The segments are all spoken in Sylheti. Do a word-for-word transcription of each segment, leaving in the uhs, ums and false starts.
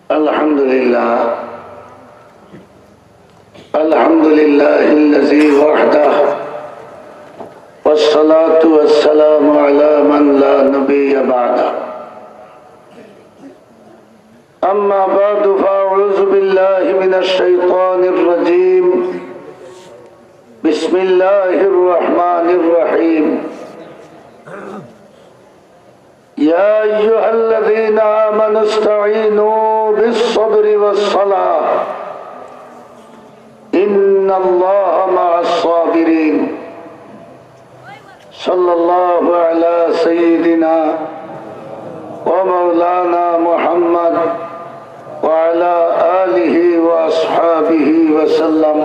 الحمد لله. الحمد لله الذي وحده، والصلاة والسلام على من لا نبي بعده. أما بعد، فأعوذ بالله من الشيطان الرجيم. بسم الله الرحمن الرحيم. يا أيها الذين آمنوا استعينوا بالصبر والصلاة، إن الله مع الصابرين. صلى الله على سيدنا ومولانا محمد وعلى آله وأصحابه وسلم.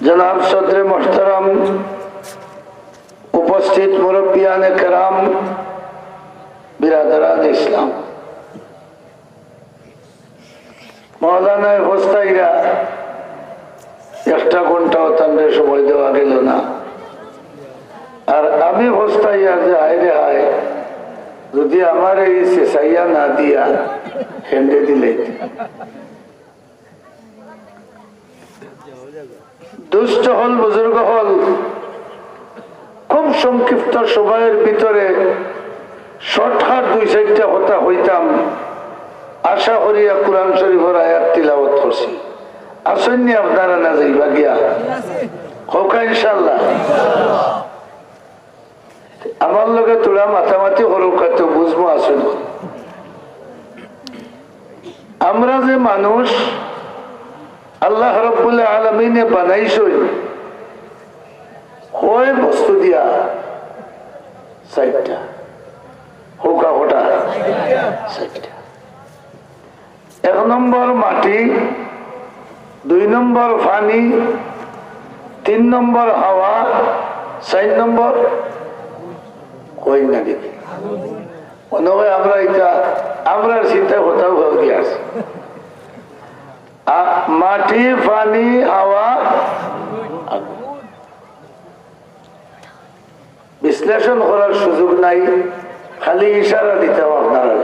জনাব সদরে মোহতারাম, উপস্থিত মুরব্বিয়ানে কেরাম, বিরাদরান ইসলাম, মৌলানায় ফস্তাইরা একটা ঘন্টাও তানরে সময় দেওয়া গেল না। আর আমি ফস্তাইয়া যে হায় রে হায়, যদি আমার এই শেষাইয়া না দিয়া হেন্ডে দিলে। দুস্থ হল, বুজুর্গ হল, খুব সংক্ষিপ্ত সময়ের ভিতরে শর্টকাট দুই চাইরটা কথা কইতাম। আশা করিয়া কোরআন শরীফর আয়াত তিলাওয়াত করছি। আছইন নি আপনারা না যাইবা গিয়া? কউক্কা ইনশাআল্লাহ। আমার লগে থুড়া মাতামাতি করউক্কা, তো বুঝমু আছইন নি। আমরা যে মানুষ, আল্লাহ রাব্বুল আলামিনে বানাইছইন কয় বস্তু দিয়া? চাইরটা। কউক্কা কয়টা? চাইরটা। এক নম্বর মাটি, দুই নম্বর পানি, তিন নম্বর হাওয়া, চাইর নম্বর কই না দেখি। মনে হয় আমরা ইটা, আমরার চিন্তায় কথাও হয়ে গিয়া আছে। আ-, মাটি, পানি, হাওয়া, আগুন। বিশ্লেষণ করার সুযোগ নাই, খালি ইশারা দিতাম আপনারারে।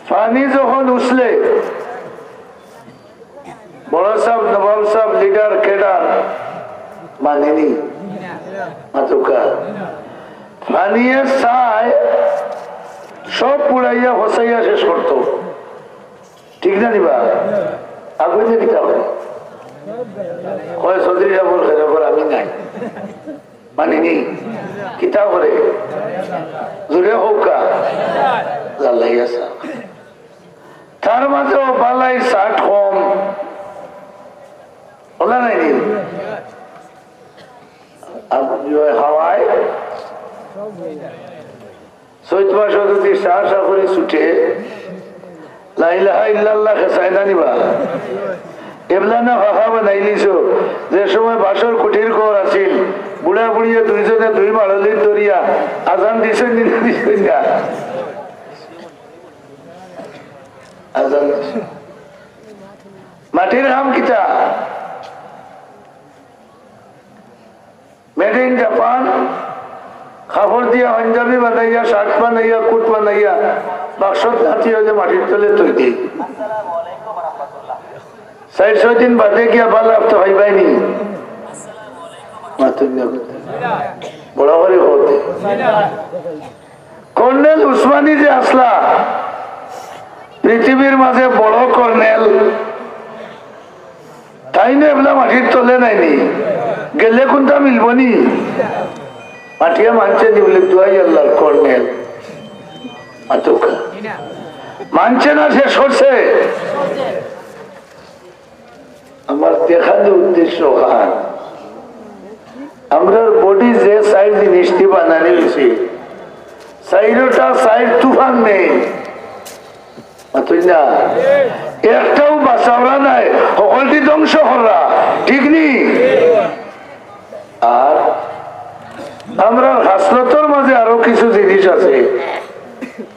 পানি যখন উছলে, বড় সাব, নবাব সাব, লিডার, ক্যাডার মানেনি? মাতউক্কা। পানিয়ে ছাই সব পুড়াইয়া, ফসাইয়া শেষ করতো। ঠিক না নি বা? আগুনে কিতা করে? কয় চৌধুরী সাবর খেরে পর আমি নাই। মানেনি? কিতা করে? জোরে কউক্কা। জ্বালাইয়া ছাই। তার মাঝেও বালাই ছাট কম। অলা নায়নি? আর হাওয়ায় চৈত মাসো যদি সা সা করি ছুটে, লা ইলাহা ইল্লাল্লাহ খেসায় না নি বা? এবলা না ফাঁকা বানাইলিছো, যে সময় বাঁশর খুঁটির ঘর আছিল, বুড়া বুড়িয়ে দুইজনে দুই মাড়লিত ধরিয়া আজান দিছইন নি না দিছইন না? আজান দিছইন। মাটির কাম কিতা? Made in Japan, কাপড় দিয়া পাঞ্জাবি বানাইয়া, শার্ট বানাইয়া, কোট বানাইয়া, বাক্সত গাঁথি অইলে মাটির তলে থই দেয়। চাইর ছয় দিন বাদে গিয়া বালা তো হইবাই নি। মাতুন না। বড় করি কইতে। কর্নেল উসমানী যে আছলা, পৃথিবীর মাঝে বড় কর্নেল, তাইন এবলা মাটির তলে নায়নি, গেলে কুনটা মিলবো নি? মাটিয়ে মানছে নি বুলে, দোয়াই আল্লাহর কর্নেল। মাতউক্কা। মানছে না, শেষ করছে। আমার দেখানোর উদ্দেশ্য অখান, আমরার body যে চাইর জিনিস দি বানানি অইছে, চাইরোটা চাইর তুফান নেই। মাতুন না? একটাও বাচাওরা নাই, হকলটি ধ্বংস কররা। ঠিক নি? আর আমরার খাসলতর মাঝে আরো কিছু জিনিস আছে,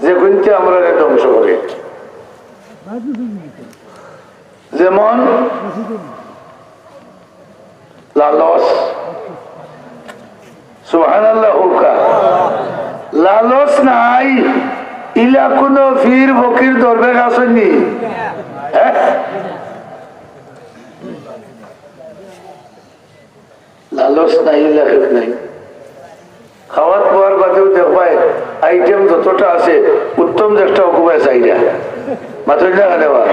যেগুইন্তে আমরারে ধ্বংস করে। যেমন লালচ। সুবহানাল্লাহ কউক্কা। লালচ নাই, ইলা কুনু পীর ফকির দরবেশ আছইন নি? হ্যাঁ? লালচ নাই, ইলা কেউ নাই। খাওয়াত বওয়ার বাদেউ দেখবায়, আইটেম যতটা আছে, উত্তম যেকটা অগুরে চাইরা। মাতইন না কেনে বা?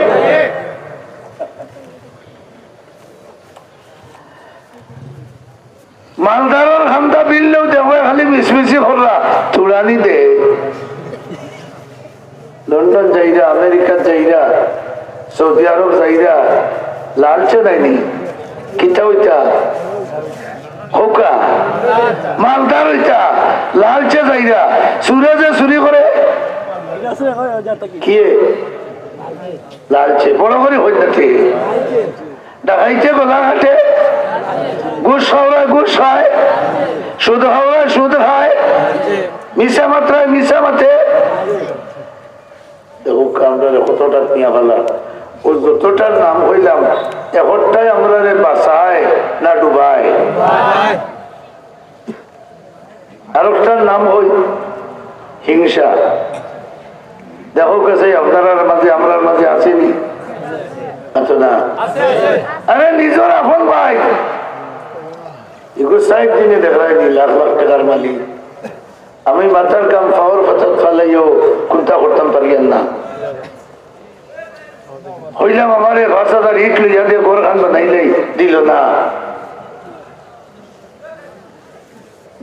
মালদারর খান্দা বিললেউ দেখবায় খালি মিছমিছি কররা, তুড়ানি দে। লন্ডন যাইরা, আমেরিকাত যাইরা, সৌদি আরব যাইরা, লালচে নাইনি? কিতা অইতা? কউক্কা। মালদার অইতা, লালচে যাইরা, চুরে যে চুরি করে। কিয়ে? লালচে, বড় করি কইন না তে। ডাকাইতে গলা কাটে, ঘুষ খাওরায় ঘুষ খায়, সুদ খাওরায় সুদ খায়, মিছা মাতরায় মিছা মাতে। দেখউক্কা, আমরারে কতটা নিয়া ফালা। অউ যতটার নাম কইলাম, একটায় আমরারে বাঁচায় না ডুবায়? আরকটার নাম অইল হিংসা। দেখউক্কা চাই, আপনারার মাঝে, আমরার মাঝে আছেনি? আছে না? আরে, নিজর আপন ভাই, ইগু সাইড দিনে দেখরায়নি, লাখ লাখ টেকার মালিক। আমি মাথার ঘাম পাওর পাতাত ফালাইয়াও কুন্তা করতাম পারিয়ার না। কইলাম, আমারে পাঁচ হাজার ইট লইয়া দে, ঘর খান বানাইলাই, দিল না।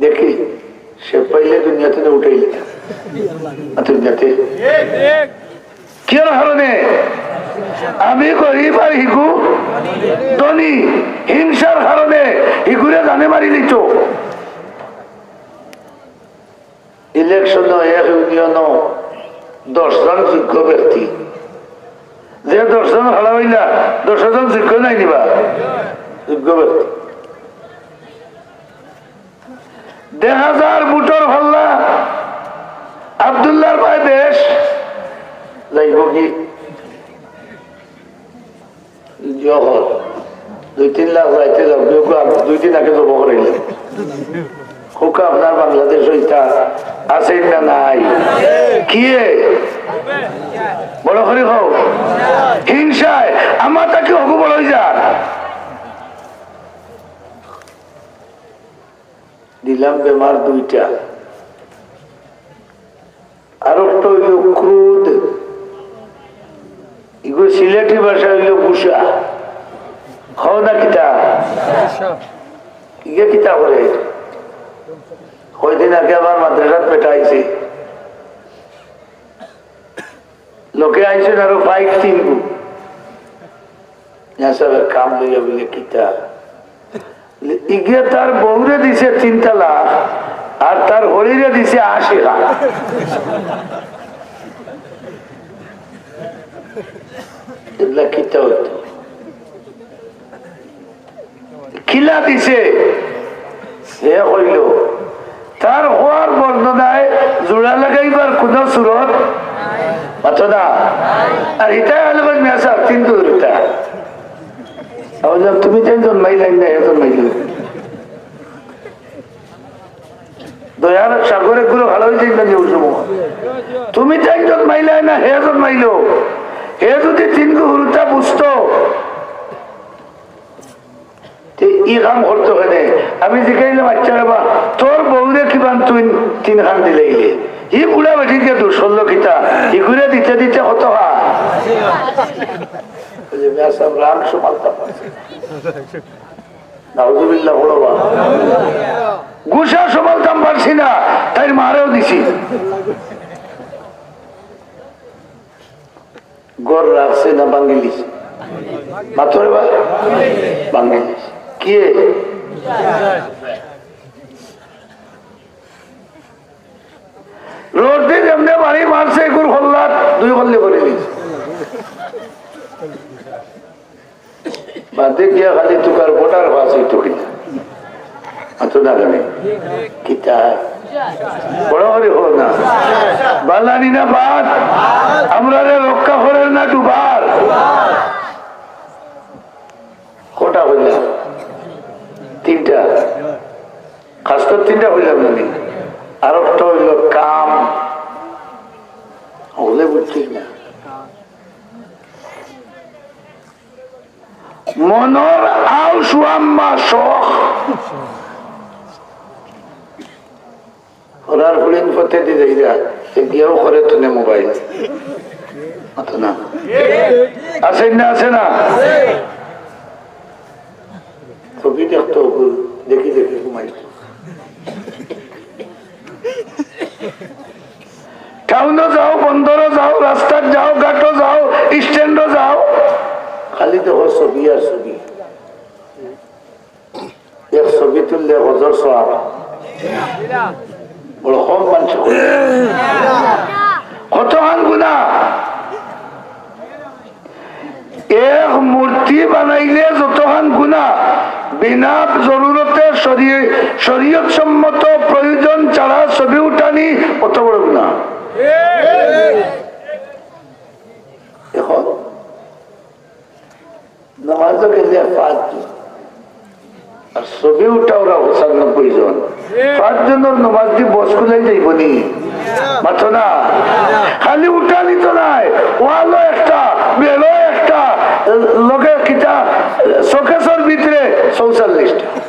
দেখি, সে পাইলে দুনিয়াতে না উঠাইলে। আর দুনিয়াতে কিয়র কারণে? আমি গরিব আর হিগু ধনী, হিংসার কারণে হিগুরে জানে মারিলিতো। ইলেকশনো এক ইউনিয়নো দশ জন যোগ্য ব্যক্তি, যে দশ জন খাড়া অইলা, দশ জন যোগ্য নায়নি বা? যোগ্য ব্যক্তি। দেখা যার ভোটর পাল্লা আব্দুল্লাহর পায় বেশ, যাইবো কি? যখন দুই তিন লাখ যাইতে যাও, কেউ কেউ আগে, দুই দিন আগে জমা করাইলে। কউক্কা, আপনার বাংলাদেশো ইতা আছে না নাই? কিয়ে? বড় করি কও। হিংসায় আমার থাকি হগু বড় অইযার। দিলাম বেমার দুইটা। আরকটা অইল ক্রোধ, ইগু সিলেটি ভাষায় অইল গুসা। কও না কিতা? ইগে কিতা করে? কয়দিন আগে আমার মাদ্রাসাত বেটা আইছে, লগে আইছইন আরো বাইক তিনগু। মিয়া সাবর কাম লইয়া বুলে কিতা? ইগে তার বউরে দিছে তিন তালাক, আর তার হড়িরে দিছে আশি লাখ। এগুলা কিতা অইতো? কিলা দিছে? হে কইল, তার হওয়ার বর্ণনায় জোড়া লাগাইবার কুনু সুরত মাতো না। আর ইতায় আলমন মিয়া সাব তিন দুইটা। আমি বললাম, "তুমি তাইন জন্মাইলায় না, হে জন্মাইল?" দয়ার সাগরে গুলো ভালো হয়ে যাইবেন যে ওই সময়। তুমি তাইন জন্মাইলায় না, হে জন্মাইল। হে যদি তিনগু হুরুতা বুঝতো, তে ই কাম করতো কেনে? আমি জিকাইলাম, "আচ্ছা রে বা, তোর বউরে কিবান তুই তিন খান দিলাইলে?" ই বুড়া বেটিকে দুষ করলো কিতা? ইগুরে দিতে দিতে কত খা? ওই যে মিয়া সাব রাগ সামালতা পারছে। নাউজুবিল্লাহ, বড় বা। গুসা সামালতাম পারছি না, তাইর মারেও দিছি। ঘর রাখছে না ভাঙ্গিলিছে? মাতো রে বা, ভাঙ্গিলিছে। কিয়ে? রড দি যেমনে বাড়ি মারছে, এগুর কল্লাত দুই কল্লি করি দিছে। বাদে গিয়া খালি তুকার বর্ডার পাস অইতো কিনা? আতো না কেনে? কিতা? বড় করি কও না। বালানি না বাদ? আমরারে রক্ষা করের না ডুবার? কটা কইলাম? তিনটা। খাস তো তিনটা কইলাম না নি? আর একটা অইল কাম। ঠিক না? মনর আউশ আম্মা শখ। করার ফুড়িন পথে দি যাইরা, এ গিয়াও করে তুনে মোবাইল। অত না। আছে না, আছে না? ছবি দেখতো, দেখি দেখি ঘুমাইতো। টাউনো যাও, বন্দরো যাও, রাস্তাত যাও, ঘাটো যাও, স্ট্যান্ডো যাও, খালি দেখো ছবি আর ছবি। এক ছবি তুললে হজর সওয়াব। বড় কম মানুষ করে। কতখান গুনা। এক মূর্তি বানাইলে যতখান গুনা, বিনা জরুরতে শরী-, শরীয়ত সম্মত প্রয়োজন ছাড়া ছবি উঠানি অত বড় গুনা। এখন নামাজও গেলে পাঁচ জন। আর ছবি উঠা ওরা পঁচানব্বই জন। পাঁচ জনর নামাজ দি বস খুলাই যাইব নি? মাতো না। খালি উঠানি তো নাই, ওয়ালও একটা, বেড়ও একটা, লগে কিতা, শোকেসর ভিতরে চৌচল্লিশটা।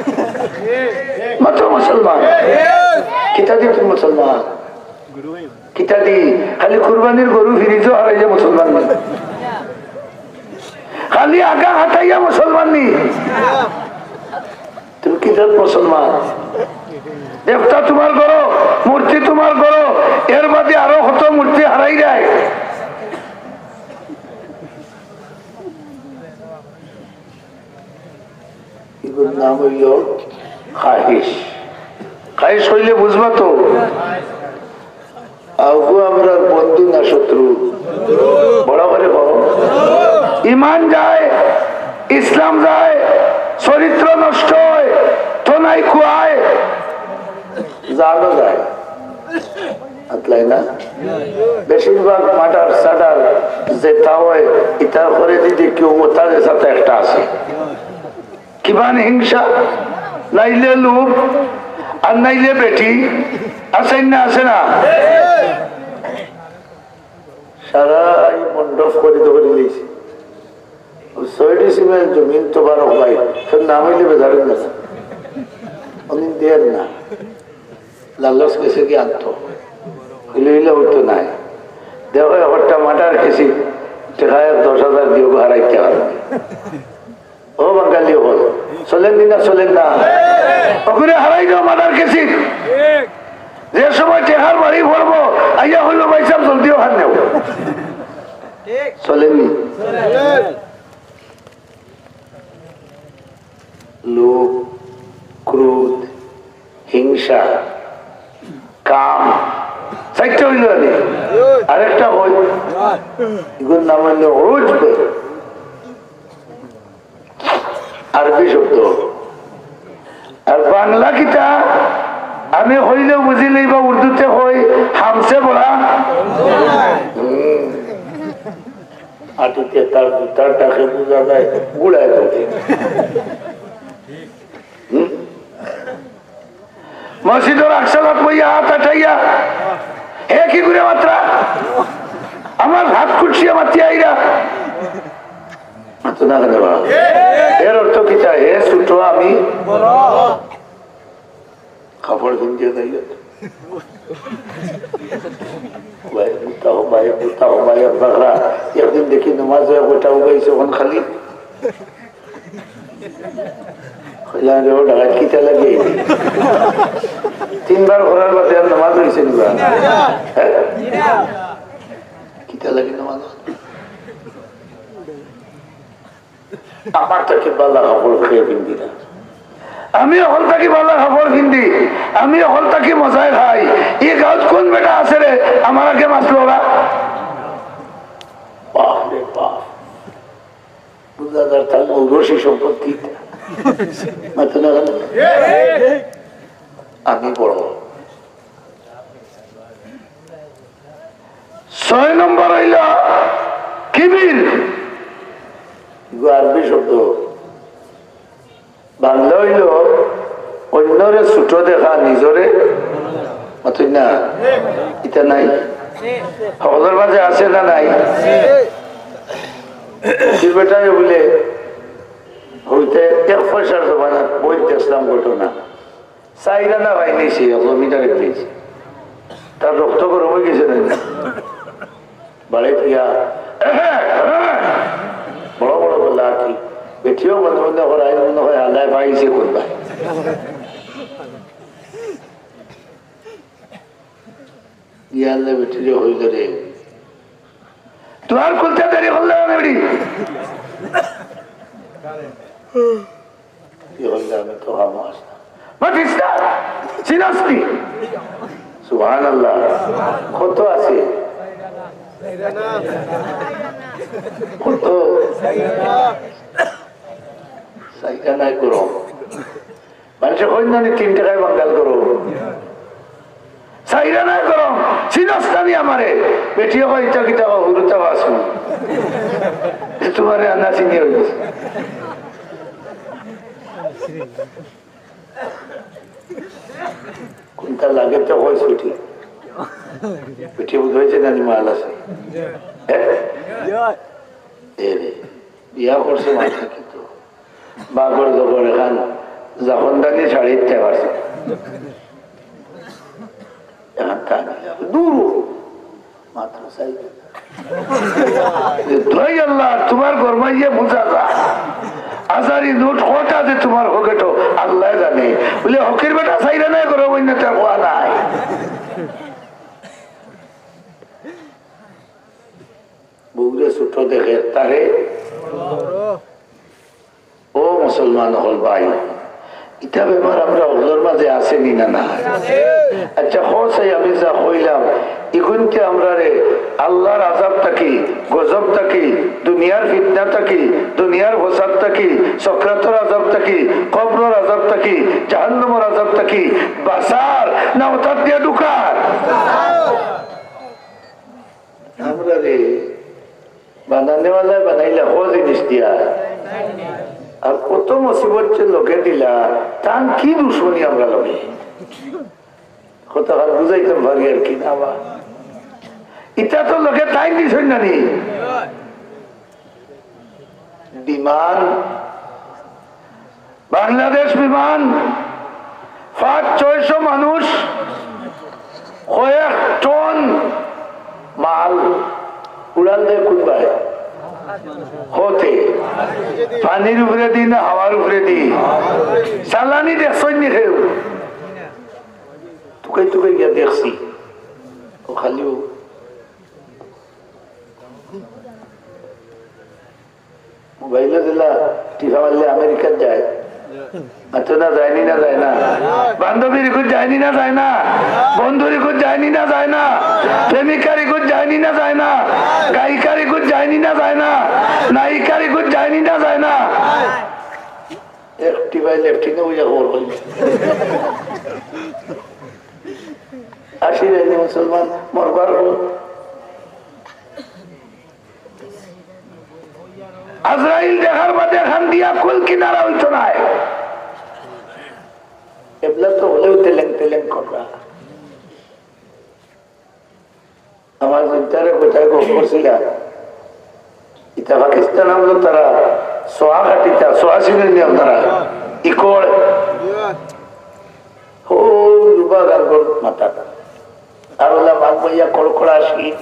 মাতো মুসলমান। কিতা দি তুমি মুসলমান? কিতা দি? খালি কুরবানির গরু ফ্রিজো হারাইয়া মুসলমান নি? খালি আগা হাতাইয়া মুসলমান নি? তুমি কিতার মুসলমান? দেবতা তোমার ঘরো, মূর্তি তোমার ঘরো, এর বাদে আরো কত মূর্তি হারাই যায়। এগুলোর নাম হইল খাহিশ। খাহিশ হইলে বুঝবা তো? আবু আমরার বন্ধু না শত্রু? বড় করে বলো। ইমান যায়, ইসলাম যায়, চরিত্র নষ্ট হয়, তো নাই খুয়ায়, জানো যায়। আতলাই না? বেশিরভাগ মার্ডার সার্ডার যেটা হয়, ইতার করে যদি কেউ মোতাজের সাথে একটা আছে। কিমান হিংসা, নাইলে লোভ, আর নাইলে বেটি, আছে না, আছে না? সারা এই মণ্ডপ করে তো করে দিয়েছি। ওই ছয় ডিসিমেল জমিন তো বারো ভাই, ফের নাম হইলে বেজারের না। উনি দের না। লালচ গেছে কি আনতো? হইলে হইলে উঠতো নাই। দেখো, একটা মার্ডার কেসি, টেকা এক দশ হাজার দিও, হারাইতে পারবে। ও বাঙালি হল, চলেন নি না, চলেন না? ওগুলো হারাই দাও মার্ডার কেসি। যে সময় টেকার বাড়ি পড়বো, আইয়া হইল, "ভাই সাহেব, জলদি ওখান নেও।" চলেন নি? লোভ, ক্রোধ, হিংসা, কাম, চারটা হইল না? আরেকটা হইল, এগুলোর নাম হইল উজব, আরবি শব্দ। আর বাংলা কিতা? আমি হইলেও বুঝি লই বা উর্দুতে হই, হামসে বড়া। হুম। আটিতে তার, তার ডাকে বুঝা যায়, গুড়ায় বলতে। হুম? মসজিদর আকসালাত বইয়া হাত আটাইয়া, হে কি করে মাত্রা? আমার হাত কুটছিয়া মাতিয়া আইরা। মাতো না কেনে বা? এর অর্থ কিতা? হে ছোট, আমি কাপড় পিন্দিয়া যাই। ভাই, বুতা হো ভাই, বুতা হো ভাই, এক বাগরা। একদিন দেখি নমাজ হয়ে গোটা উবাইছে, ওখান খালি। কইলাম, "রে, ও ডাকাত কিতা লাগে?" তিনবার করার বাদে আর নমাজ হইছে নি বা? হ্যাঁ? কিতা লাগে নমাজ? আমার থাকি বালা কাপড় খেয়ে পিন্দি না। আমি অকল থাকি বালা কাপড় পিন্দি, আমি অকল থাকি মজায় খাই। এই গাঁওত কোন বেটা আছে রে, আমার আগে মাছ লড়া? বাপ রে বাপ। বুঝা যার তার ঔরসী সম্পত্তি। মাতো না কেনে? আমি বড়। ছয় নম্বর হইল কিবির। এগু আরবি শব্দ, বাংলা হইল অন্যরে ছোট দেখা, নিজরে মাতই না, ইটা নাই। হকলর মাঝে আছে না নাই? কি বেটায় বুলে, হইতে এক পয়সার জমানা বই দেখলাম ঘটনা। চাইর আনা পাইনি সে, জমিদারে পেয়েছে। তার রক্ত গরম হয়ে গেছে না? বাড়িত গিয়া বড় বড় গলা কি, বেটিও মনে মনে করায়, মনে হয় আল্লাহ পাইছে কোনবায়। গিয়া আল্লাহ বেটিরে কইল রে, "তুই আর কোনটা দেরি করলে না বেটি?" কি হইল, আমি তো খামো আসলাম। মাতিস না, চিনস নি? সুবহানাল্লাহ। কত আছে? কত? চাইর আনায় গরম। মানুষে কইন না নি, তিন টাকায় বাঙ্গাল গরম। চাইর আনায় গরম, চিনস না নি আমারে? বেটিও কয়, "ইটা কিতা কও, হুরুতা বাসু।" তোমারে আনা চিনি হইল। কোনটা লাগে তো কইস বেটি। বেটি বুঝ হয়েছে না নি মাল আছে? হ্যাঁ? এ রে, বিয়া করছে মাত্র কিন্তু বাগর জবর এখান জাফরদানি শাড়ি দিতে পারছে। এখন তা নিয়ে দূর মাত্র চাই। দোহাই আল্লাহ, তোমার গরমাইয়ে বুঝা যা। আজারি নোট কটা যে তোমার পকেটো, আল্লাহ জানে। বলে, "হকির বেটা চাইরে নাই, গরম হইন না, তার হওয়া নাই।" বউরে ছোট দেখে তারে। ও মুসলমান হকল ভাই, ইটা বেমার আমরা হকলর মাঝে আছে নি না, না? আচ্ছা, কও চাই আমি যা কইলাম, ইগুনতে আমরারে আল্লাহর আযাব থাকি, গজব থাকি, দুনিয়ার ফিতনা থাকি, দুনিয়ার ফসাদ থাকি, সক্রাতর আযাব থাকি, কবরর আযাব থাকি, জাহান্নামর আযাব থাকি বাঁচার না ওটার দিয়া ঢুকার? আমরারে বানানেওয়ালায় বানাইলা হ জিনিস দিয়া। আর কত মুসিবত যে লোকে দিলা, তান কি দুশমনি আমরা লগে? কথা আর বুঝাইতাম পারি আর কি না বা। ইটা তো লোকে তাই দিছইন না নি। বিমান, বাংলাদেশ বিমান, পাঁচ ছয়শো মানুষ, কয়েক টন মাল উড়াল দেয় কোনবায়? হতে। পানির উপরে দি না হাওয়ার উপরে দি? চালানি দেখছইন নি কেউ? তুকাই তুকাই গিয়া দেখছি। ও খালিও মোবাইলে দিলা টিপা মারলে আমেরিকাত যায়। আচ্ছা, না যায়নি না যায় না? বান্ধবীর ইগুত যায়নি না যায় না? বন্ধুর ইগুত যায়নি না যায় না? প্রেমিকার ইগুত যায়নি না যায় না? গায়িকার ইগুত যায়নি না যায় না? নায়িকার ইগুত যায়নি না যায় না? একটি ভাই লেফটিনে বইয়া খবর করি। আসি রে মুসলমান, মরবার হোক। আজরাইল দেখার বাদে খান দিয়া কুল কিনারা হইতো নায়। এবলা তো হলেও তেলেং তেলেং কররা। আমার চিন্তারে কোথায় গপ করছিলা? ইতা পাকিস্তান আমলো তারা সোয়া কাটিতা, সোয়া সিনের নিয়ম তারা। ইকড়। হো, লুবা গাঙ্গর মাথা। আর ওলা বাঘ ভাইয়া কড়কড়া শীত।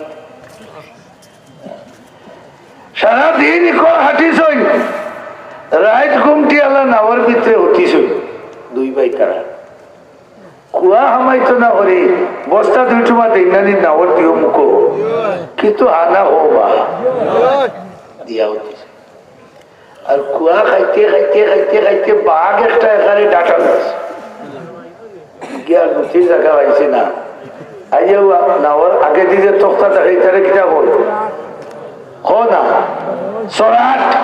সারা দিন ইকো হাঁটিছইন, রাইত ঘুমটি আলা নাওর ভিতরে উঠিছইন। দুই ভাই তারা। কুয়া হামাইতো না করি, বস্তা দুই টুমা দিন নানি নাওর দিও মুখো। কিন্তু আনা হো বা। দিয়া উঠিছে। আর কুয়া খাইতে, খাইতে, খাইতে, খাইতে বাঘ একটা এখানে ডাটা লাগছে। গিয়া লুচির জাগা পাইছে না। আইয়া ও নাওর আগে দিয়ে তক্তা থাকে, ইতারে কিতা বল? হ না। সরাট।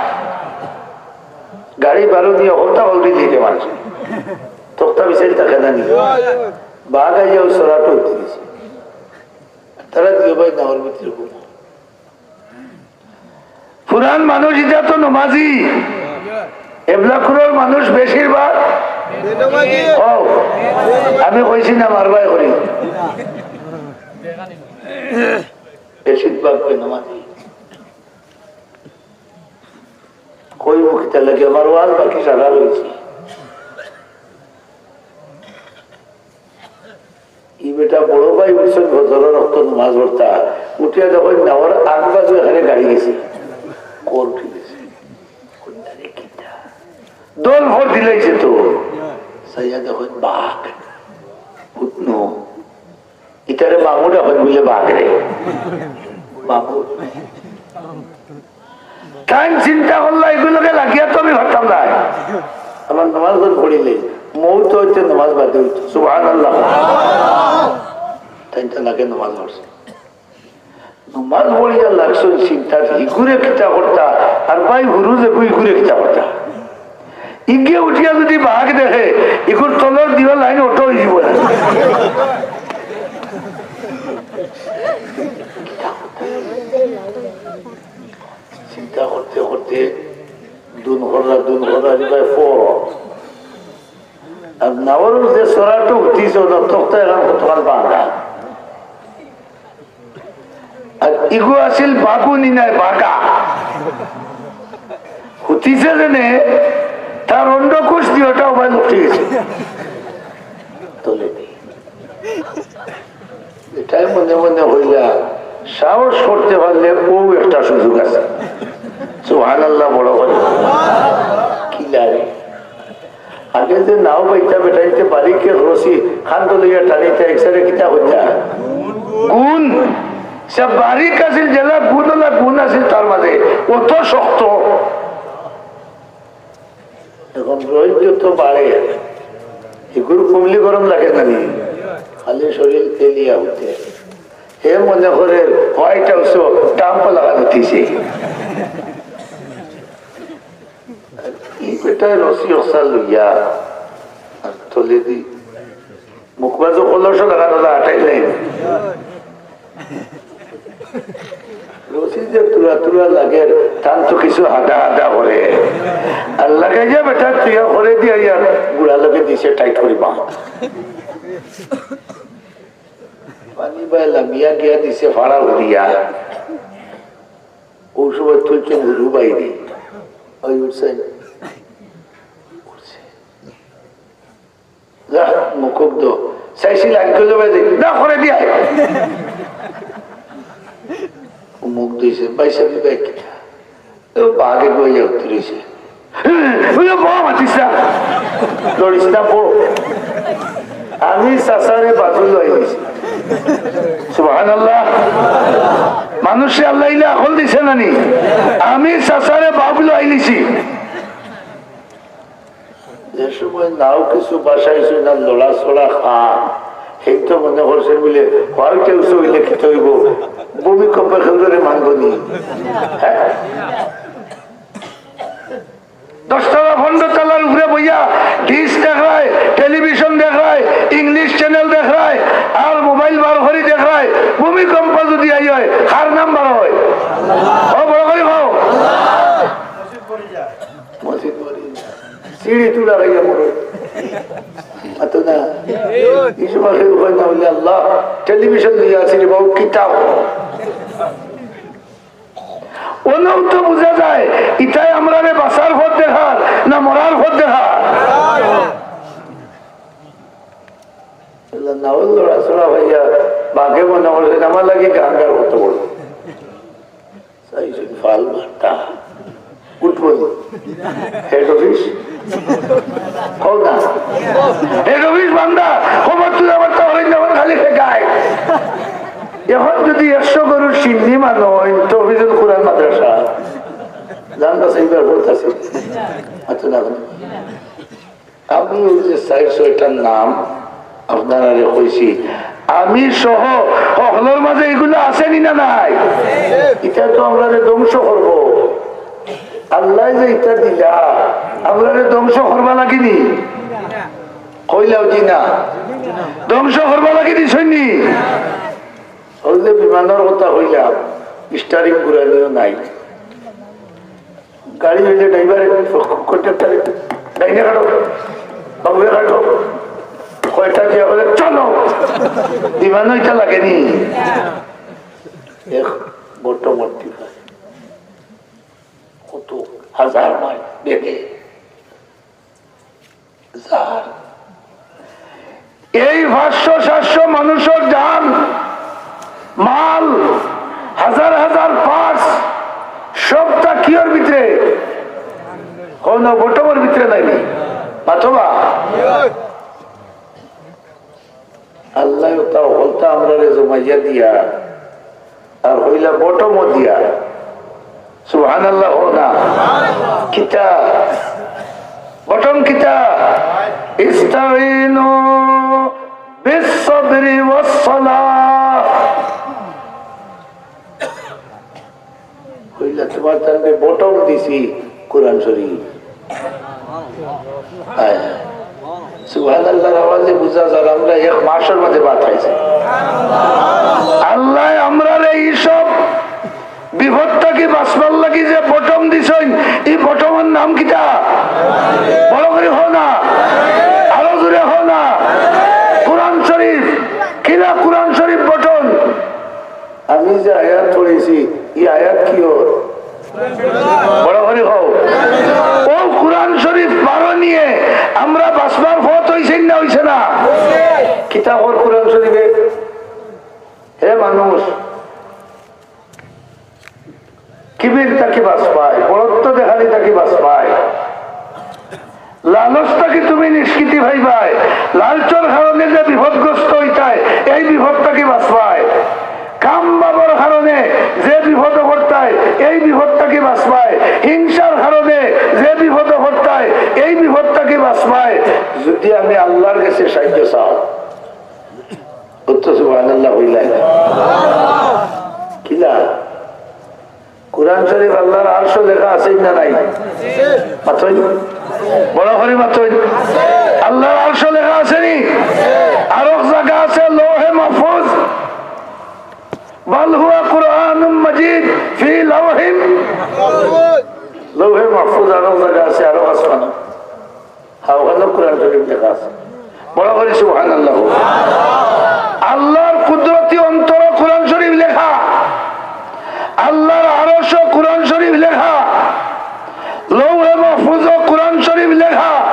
গাড়ি বারো নিয়ে হলতা হলদি দিতে মানুষ। তক্তা বিছাইল থাকে না নি। বাঘ আইয়া ও সরাট উঠতে দিছে। তারা দুই ভাই নাওর ভিতরে ঘুমো। পুরান মানুষ ইটা তো নমাজি, এবলাখুরর মানুষ বেশিরভাগ। ও, আমি কইছি না মারবাই করি। বেশিরভাগ বেনামাজি। কইমু কিতা লাগি, আমার ওয়াজ বাকি সারা রইছে। ই বেটা বড় ভাই উঠছইন ফজরর অক্ত নমাজ পড়তা, উঠিয়া দেখইন নাওর আগ বাজু এখানে গাড়ি গেছে। কল উঠি গেছে। কোনটা রে কিতা? দল ভর দিলাইছে তো। চাইয়া দেখইন বাঘ। হুতনো। ইতারে মামু ডাকইন বুলে বাঘ রে। মামু। তাইন চিন্তা করলা, "ইগুর লগে লাগিয়া তো আমি পারতাম না। আমার নমাজ বন্ধ করিলে, মউত অইতে নমাজ বাদে অইতো।" সুবহানাল্লাহ। তাইন তো লাগে নমাজ পড়ছে। নমাজ পড়িয়া লাগছইন চিন্তাত, "হিগুরে কিতা করতা, আর ভাই হুরু যে হিগুরে কিতা করতা।" ইগে উঠিয়া যদি বাঘ দেখে, ইগুর তলর দিওয়াল লাইন অটো অইযিবো না। চিন্তা করতে করতে দুন হররা, দুন হররা, রে ভাই, ফর। আর নাওর যে সরাটো উঠিছে, ওটা তক্তা এখন কতখান ভাঙা। আর ইগু আছিল বাঘু নি নায়, বাঘা। হুতিছে যেনে, তার অন্ডকোষ দিওটা উবাই উঠি গেছে। তলেদি। এটাই মনে মনে হইলা, সাহস করতে পারলে ও একটা সুযোগ আছে। সুবহানাল্লাহ বড় করে। কি লাগে? আগে যে নাও বাইতা বেটাইতে বারিকে রশি খান তো লইয়া টানিতে একসাথে কিতা হইতা? গুণ। সে বারিক আছিল, যেলা গুণওয়ালা গুণ আছিল তার মাঝে, অত শক্ত। এখন রোদ যত বাড়ে, এগুর কুমলি গরম লাগে না নি? খালি শরীর তেলিয়া উঠে। হে মনে করে হোয়াইট হাউসও ডাম্প লাগানো দিছে। ই বেটায় রশি অকসা লইয়া আর তলেদি মুখবাজু কলস লাগানো আটাই লাইন। রশি যে তুরা তুরা লাগে, তান তো কিছু হাদা হাদা করে। আর লাগাইয়া বেটা তুইয়া করে দিয়া ইয়ার গুড়া লগে দিছে টাইট করি বাঁধ। পানি বায় লামিয়া গিয়া দিছে ফাড়া উড়িয়া। ও সময় তুলছেন হুরু বাইরে। ওই উঠছেন। উঠছে। যা, মুখুক দো। চাইছি লাগ গেল বাইরে। না, করে দিয়া। ও মুখ ধুইছে, বাইসা দি বাইক। ও বাঘে গইয়া উঠতে রইছে। ওই যে বউ মাতিস না। লড়িস না, বউ। আমি চাচারে বাজু লই নিছি। সুবহানাল্লাহ। মানুষে আল্লাহ ইলা আকল দিছে না নি? আমি চাচারে বাপ লই নিছি। যে সময় নাও কিছু বাসাইছে না, লড়াচড়া খা, সেই তো মনে করছে বলে, হয়তো উঁচু হইলে কি হইব, ভূমিকম্পে কেউরে মানব নি। হ্যাঁ? দশ তলা, পনেরো তলার উপরে বইয়া ডিশ দেখরায়, টেলিভিশন দেখরায়, ইংলিশ চ্যানেল দেখরায়, আর মোবাইল বার করি দেখরায়। ভূমিকম্প যদি আই হয়, কার নাম বার হয়? ও বড় করি কও। মসজিদ বাড়ি। সিঁড়ি তুলা খাইয়া মরে। মাতো না। এই সময় কেউ কয় না বলে, "আল্লাহ, টেলিভিশন নিয়ে আসি রে বাবু, কিতাব।" অনেও তো বুঝা যায়, ইতায় আমরারে বাঁচার পথ দেখার না মরার পথ দেখার। না, ওই লড়াচড়া হইয়া বাঘে মনে করছে, "আমার লাগি গাঙ্গার কত বড়।" চাইছেন ফাল বার্তা। উঠবো। Head office? কও না। হেড অফিস বান্দা, খবর তুলে আবার তাহলে যখন খালি ফেকায়। এখন যদি একশো গরুর সিন্নি মানো, তহফিজুল কোরআন মাদ্রাসা। জান বাস এইবার বলতেছে। আচ্ছা, না, না। আমি ওই যে চাইর ছয়টার নাম আপনারারে কইছি, আমি সহ হকলর মাঝে এগুলা আছে নি না নাই? ইতা তো আমরারে ধ্বংস করব। আল্লায় যে ইতা দিলা, আমরারে ধ্বংস করবা লাগি নি? কইলাও জি না। ধ্বংস করবা লাগি নি সৈনি? ওই যে বিমানর কথা কইলাম, স্টারিং ঘুরানিও নাই। গাড়ি হইলে ড্রাইভারে, কন্ডাক্টরে, "ডাইনে কাটো, বামে কাটো।" কয়টা দিয়া বলে, "চলো।" বিমানও ইটা লাগেনি। হাজার মাইল বেগে যার। এই পাঁচশো সাতশো মানুষর জান, মাল, হাজার হাজার পার্টস, সবটা কিওর ভিতরে? কোন বটমর ভিতরে নাইনি? মাতবা? আল্লাহ তাও হকলতা আমরারে জমাইয়া দিয়া আর হইলা বটমও দিয়া। সুবহানাল্লাহ কও না। কিতা? বটম কিতা? ইস্তাইনু বিসসাবরি ওয়াসসালাহ। কইলা, "তুমার তানরে বটম দিছি কোরআন শরীফ।" হায় হায়। সুবহানাল্লাহর আওয়াজে বুঝা যার আমরা এক মাসর মাঝে ভাত খাইছি। আল্লায় আমরারে এইসব বিপদ থাকি বাঁচবার লাগি যে বটম দিছইন, ই বটমর নাম কিতা? বড় করি কও না, আরো জোরে কও না। কোরআন শরীফ। কিলা কোরআন শরীফ বটম? আমি যে আয়াত পড়ছি, ই আয়াত কিওর? বড় করি কও। অউ কোরআন শরীফ বারো নিয়া আমরা বাঁচবার পথ অইছে না অইছে না? কিতা কর কোরআন শরীফে? হে মানুষ, কিবির থাকি বাঁচবায়, বড়ত্ব দেখানি থাকি বাঁচবায়। লালচ থাকি তুমি নিষ্কৃতি পাইবায়। লালচর কারণে যে বিপদগ্রস্ত অইতায়, এই বিপদ থাকি বাঁচবায়। কাম ভাবর কারণে যে বিপদো পড়তায়, এই বিপদ থাকি বাঁচবায়। হিংসার কারণে যে বিপদো পড়তায়, এই বিপদ থাকি বাঁচবায়। যদি আমি আল্লাহর গেছে সাহায্য চাও, উচ্চ সুবহানাল্লাহ কইলায়। কিলা? কোরআন শরীফ আল্লাহর আরশো লেখা আছে না নাই? মাতইন। বড় করি মাতইন। আল্লাহর আরশো লেখা আছে নি? আরক জাগা আছে লৌহে মাহফুজ। বাল হুয়া কুরআনুম মাজিদ ফি লাওহিম। লৌহে মাহফুজ আরক জাগা আছে, আরক আসমানো। হ্যাঁ, ওখানে কোরআন শরীফ লেখা আছে। বড় করি সুবহানাল্লাহ। আল্লাহর কুদরতি অন্তরো কোরআন শরীফ লেখা, আল্লাহর আরশো কোরআন শরীফ লেখা, লৌহে মাহফুজো কোরআন শরীফ লেখা,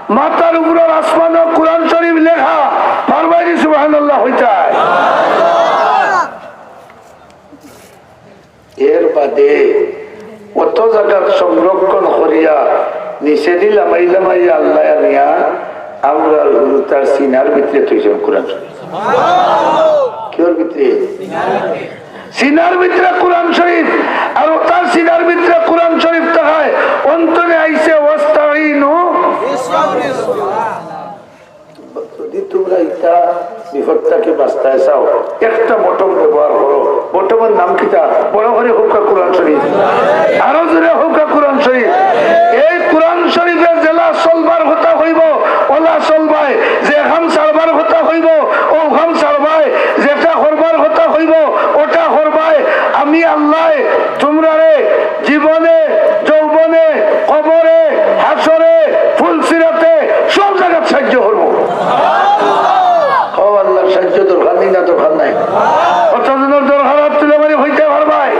মাথার উপরর আসমানো কোরআন শরীফ লেখা। পারবায়নি সুবহানাল্লাহ কইতায়? এর বাদে অত জাগাত সংরক্ষণ করিয়া নিচেদি লামাই লামাইয়া আল্লায় আনিয়া আমরার হুরুতার সিনার ভিতরে থইছইন কোরআন শরীফ। কিওর ভিতরে? সিনার ভিতরে কোরআন শরীফ। আর অতার সিনার ভিতরে কোরআন শরীফ থাকায় অন্তরে আইছে, "ওয়াস্তাইনু।" যদি তুমরা ইতা বিপদ থাকি বাঁচতায় চাও, একটা বটম ব্যবহার করো। বটমর নাম কিতা? বড় করি কউক্কা কোরআন শরীফ, আরো জোরে কউক্কা কোরআন শরীফ। এই কোরআন শরীফে যেলা চলবার কথা কইবো, অলা চলবায়। যে কাম ছাড়বার কথা কইবো, অউ কাম ছাড়বায়। যেটা করবার কথা কইবো, ওটা করবায়। আমি আল্লায় তুমরারে জীবনে, যৌবনে, কবরে, হাশরে, ফুলসিরাতে, সব জাগাত সাহায্য করমু। কও, আল্লাহর সাহায্য দরকার নি না দরকার নাই? কতজনর দরকার, হাত তুলে মারি কইতায় পারবায়?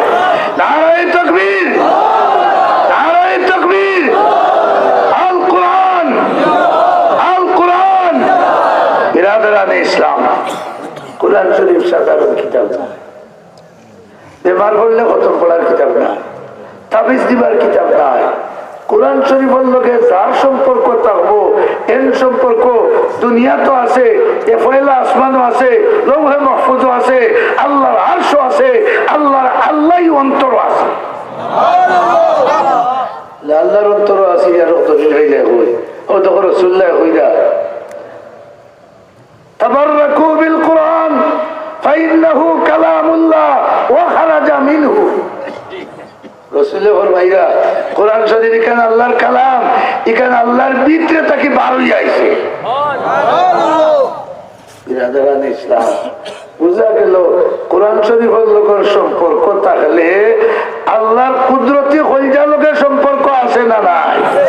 নারায়ে তাকবীর, নারায়ে তাকবীর। আল কোরআন, আল কোরআন। বিরাদরানে ইসলাম, কোরআন শরীফ সাধারণ কিতাব না। বেমার পড়লে খতম পড়ার কিতাব নায়, তাবিজ দিবার কিতাব নায়। কোরআন শরীফর লগে যার সম্পর্ক থাকবো, এন সম্পর্ক দুনিয়াত আছে, এ পয়লা আসমানো আছে, লৌহে মাহফুজো আছে, আল্লাহর আরশো আছে, আল্লাহর, আল্লাহই অন্তরো আছে। আল্লাহর অন্তরো আছে, আর অত দিন হইলে হই, ও তখন রসুল্লাহ হইরা। তাবাররাকু বিল কুরআন ফাইন্নাহু কালামুল্লাহ ওয়া খারাজা মিনহু। রসুলে ফরমাইরা, কোরআন শরীফ ইখান আল্লাহর কালাম, ইখান আল্লাহর ভিতরে থাকি বার অইয়া আইছে। বিরাদরানে ইসলাম, বুঝা গেল, কোরআন শরীফর লগর সম্পর্ক থাকলে আল্লাহর কুদরতি কলজার লগে সম্পর্ক আছে না নাই?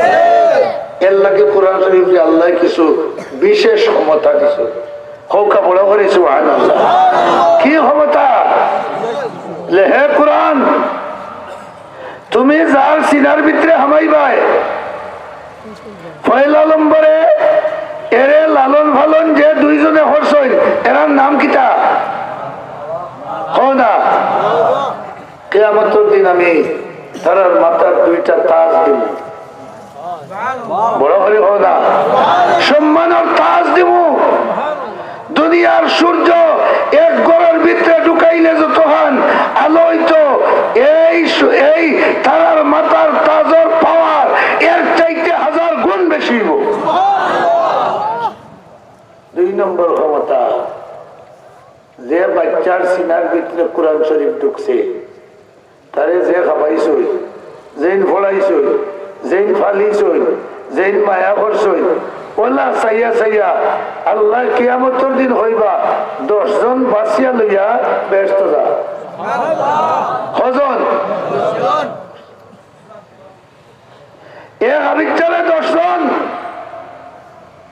এর লাগি কোরআন শরীফরে আল্লায় কিছু বিশেষ ক্ষমতা দিছে। কউক্কা বড় করি সুবহানাল্লাহ। কি ক্ষমতা? লে, হে কোরআন, তুমি যার সিনার ভিতরে হামাইবায়, পয়লা নম্বরে এরে লালন পালন যে দুইজনে করছইন, এরার নাম কিতা? কও না। কিয়ামতর দিন আমি তারার মাথার দুইটা তাজ দিমু। বড় করি কও না। সম্মানর তাজ দিমু। দুনিয়ার সূর্য এক ঘরর ভিতরে ঢুকাইলে যতখান আলো অইতো, এই সু-, এই তারার মাথার তাজর পাওয়ার এর চাইতে হাজার গুণ বেশি অইবো। দুই নম্বর ক্ষমতা, যে বাচ্চার সিনার ভিতরে কোরআন শরীফ ঢুকছে, তারে যে খাবাইছইন, যেইন পড়াইছইন, যেইন ফালিছইন, যেইন মায়া করছইন, অলা চাইয়া চাইয়া আল্লায় কিয়ামতর দিন কইবা, "দশ জন বাছিয়া লইয়া বেহেস্তো যা।" কয়জন? এক হাবিচ্চারে দশ জন।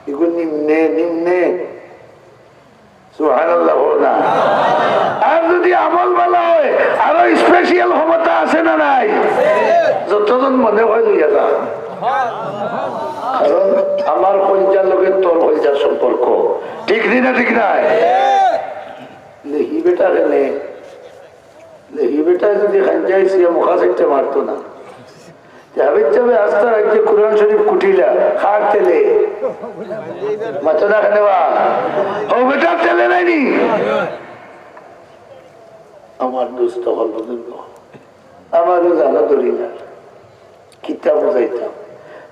এগুন নিম্নে, নিম্নে। সুবহানাল্লাহ কও না। আর যদি আমল ভালা অয়, আরো স্পেশাল ক্ষমতা আছে না নাই? যতজন মনে অয় লইয়া যা। কারণ আমার কইলজার লগে তোর কইলজার সম্পর্ক। ঠিক নি না, ঠিক নায়? লেহি বেটা কেনে? লেহি বেটা যদি খাইঞ্জাইছি, মুখা চাইটে মারতো না। তে হাবিত যাবে আস্তা রাইতে কোরআন শরীফ কুটিলা, কার তেলে? মাতো না কেনে বা? ও বেটার তেলে নায়নি? আমার দোস্ত অকল বুজুর্গ, আমারও জানা ধরি না, কিতা বুঝাইতাম?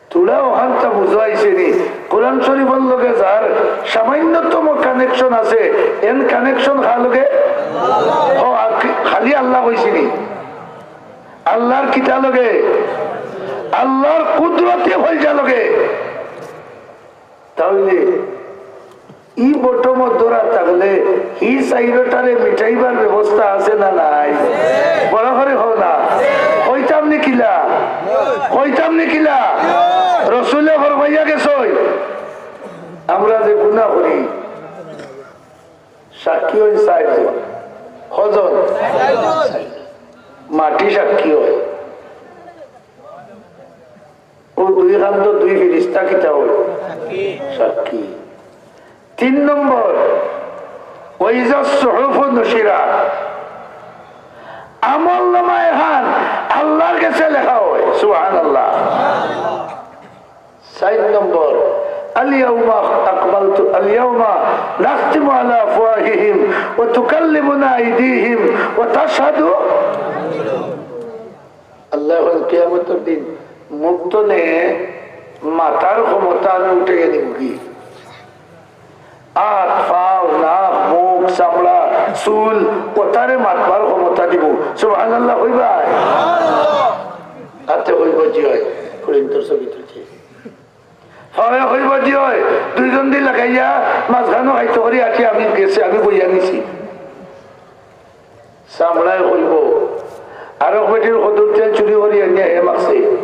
তোরা অখানতা বুঝাইছে নি? কোরআন শরীফর লগে যার সামান্যতম কানেকশন আছে, এন কানেকশন কার লগে? ও, আ-, খালি আল্লাহ কইছে নি? আল্লাহর কিতা লগে? আল্লাহর কুদরতি কইলজা লগে। তাইলে ই বটমো ধরা থাকলে হি চাইরোটারে মিটাইবার ব্যবস্থা আছে না নাই? বড় করি কও না। কইতাম নি কিলা? কইতাম নি কিলা? রসুলে ফরমাইয়া গেছইন, আমরা যে গুনা করি, সাক্ষী অইন চাইরজন। কয়জন? মাটি সাক্ষী অয়। ও দুই কান্দো দুই ফিরিস্তা কিতা অয়? সাক্ষী। তিন নম্বর, ওয়াইজা সুহুফু নুশিরাত। আমল নামা এখান আল্লাহর গেছে লেখা অয়। সুবহানাল্লাহ। চাইর নম্বর, আল ইয়াউমা আকমালতু, আল ইয়াউমা নাখতিমু আলা আফওয়াহিহিম ওয়া তুকাল্লিমুনা আইদিহিম ওয়া তাশহাদু। আল্লায় কইন কিয়ামতর দিন মুখ তনে মাতার ক্ষমতা আমি উঠাইয়া দিমুগি। আত, পাও, নাক, মুখ, চামড়া, চুল, অতারে মাতবার ক্ষমতা দিমু। সুবহানাল্লাহ কইবা? আতে কইবো জি অয়, করিম তোর ছবি তুলছে। পাওয়ে কইবো জি অয়, দুইজন দি লাগাইয়া মাঝখানো খাইতো করি আটি আমি গেছে, আমি বইয়া নিছি। চামড়ায় কইবো, আরক বেটির কদুর তেল চুরি করি আনিয়া হে মাখছে।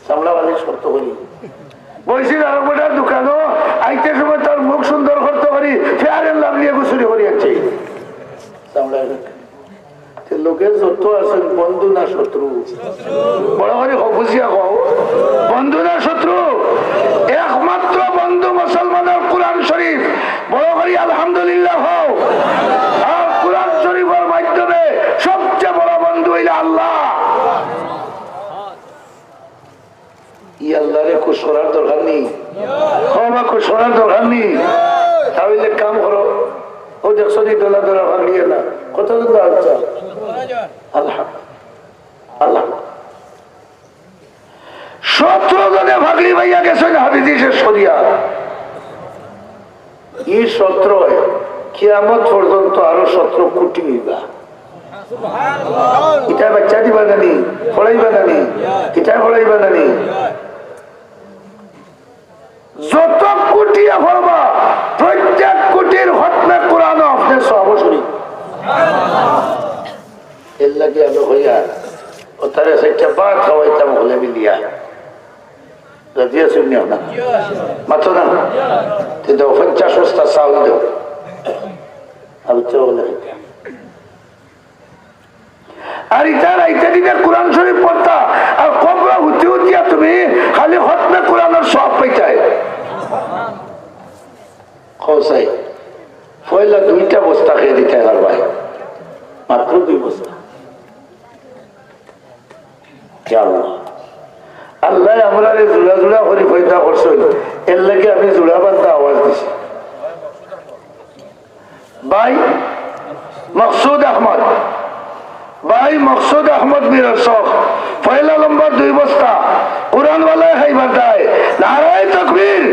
চামড়া বালিশ করতো করি। বইছিল আরক বেটার দোকানো, আইতে সময় তার মুখ সুন্দর করতো করি, Fair and Lovely এগু চুরি করি আনছে। চামড়ায় কইবো। তে লগে যত আছইন, বন্ধু না শত্রু? বড় করি কও, বুঝিয়া কও। বন্ধু না শত্রু? একমাত্র বন্ধু মুসলমানর কোরআন শরীফ। বড় করি আলহামদুলিল্লাহ কও। আর কোরআন শরীফর মাধ্যমে সবচেয়ে বড় বন্ধু অইলা আল্লাহ। ই আল্লাহরে খুশ করার দরকার নি? কও বা খুশ করার দরকার নি? তাইলে কাম করো। ও দেখছো নি, দলা দলা ভাগিয়ে না। কতজন দাঁড়াচ্ছে? আল্লাহ, আল্লাহ। সতেরো জনে ভাগড়ি পাইয়া গেছইন হাফিজি শেষ করিয়া। ই সতেরো, কিয়ামত পর্যন্ত আরো সতেরো কোটি অইবা। ইতায় বাচ্চা দিবা না নি, পড়াইবা না নি, ইতায় পড়াইবা না নি। যত কোটিয়ে পড়বা, প্রত্যেক কোটির খতমে কোরআনও আপনে সওয়াবো শরিক। এর লাগি আমি কইয়ার, অতারে চাইরটা ভাত খাওয়াইতাম হকলে মিলিয়া। রাজি আছইন নি আপনারা? মাতো না? তে দেও, পঞ্চাশ বস্তা চাউল দেও। আমি তো হকলে খাইতাম। আর ইতা রাইতে ইনে কোরআন শরীফ পড়তা, আর কবরো হুতি হুতিয়া তুমি খালি খতমে কোরআনর সওয়াব পাইতায়। কও চাই, পয়লা দুইটা বস্তা খেয়ে দিতায় পারবায়, মাত্র দুই বস্তা। ইয়া আল্লাহ, আল্লায় আমরারে জুড়া জুড়া করি পয়দা করছইন, এর লাগি আমি জুড়া বান্ধা আওয়াজ দিছি। ভাই মকসুদ আহমদ, ভাই মকসুদ আহমদ মিরর শখ, পয়লা নম্বর দুই বস্তা, কোরআনওয়ালায় খাইবার দায়। নারায়ে তাকবীর।